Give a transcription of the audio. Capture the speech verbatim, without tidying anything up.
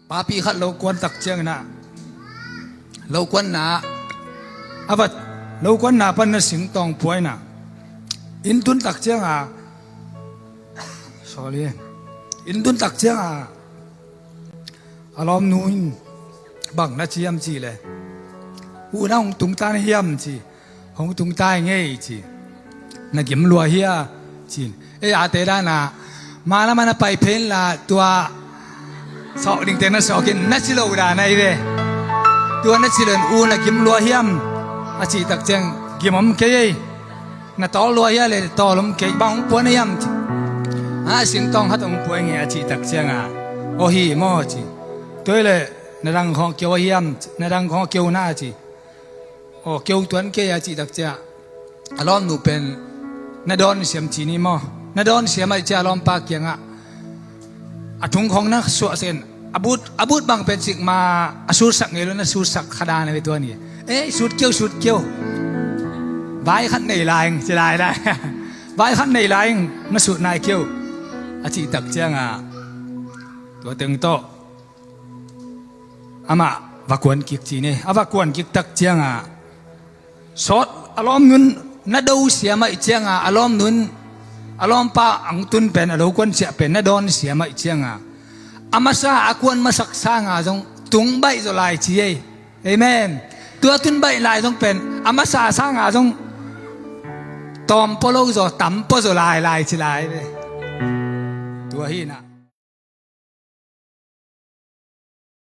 Papi khat lo kuan tak ciangin ah, lo kuanna ah, a vat, lo kuanna pan na singtawng pua in ah, inn tun tak ciangin ah, sorry, inn tun tak ciangin ah, a lawmnu in bang na ci hiam cih leh, "U, na hong tung ta na hiam?" ci. "Hong tung ta ing ei," ci. "Na gim lua hia?" ci. Ei, a te dan ah, "Mah lam ah na pai phei inla, tua sawk ding teng na sawk in," na ci lo dan ahi ve. Tua na ci lo in, "U, na gim lua hiam?" a cih tak ciang, "Gim om kei ei." "Na tawl lua hia?" leh, "Tawl om kei. Bang hong pua na hiam?" ci. "A, singtawng khat hong pua ing ei," a cih tak ciangin ah, "Aw, hi maw?" ci. "Tua hi leh na dang khawng keu a hiam? Na dang khawng keu na?" ci. "Aw, keu tuan kei," a cih tak ciang, a lawmnu pen, "Na dawn siam," ci ni maw. "Na dawn siam," a cih ciang a lawmpa kiangah, "A thong khawng na suah sen, a but, a but bang pen cik ma a sutsak ngei lo, na sutsak kha dan a ve tua ni. Ei, sut keu, sut keu. Vai khat nei lai ing," ci lai lai. "Vai khat nei lai ing, na sut nai keu," a cih tak ciangin ah, tua teng tawh amah va kuan kik ci ni. A va kuan kik tak ciangin ah, sawt, a lawmnu in na do siam ahih ciangin ah, a lawmnu in, a lawmpa hong tun pen, a lo kuan ciah pen na dawn siam ahih ciangin ah, a masa a kuan masak sangin zong tung baih zaw lai ci ei. Amen. Tua tun baih lai zong pen, a masa sangin zong tawm pua lo zaw, tam pua zaw lai lai ci lai ve. Tua hi in ah,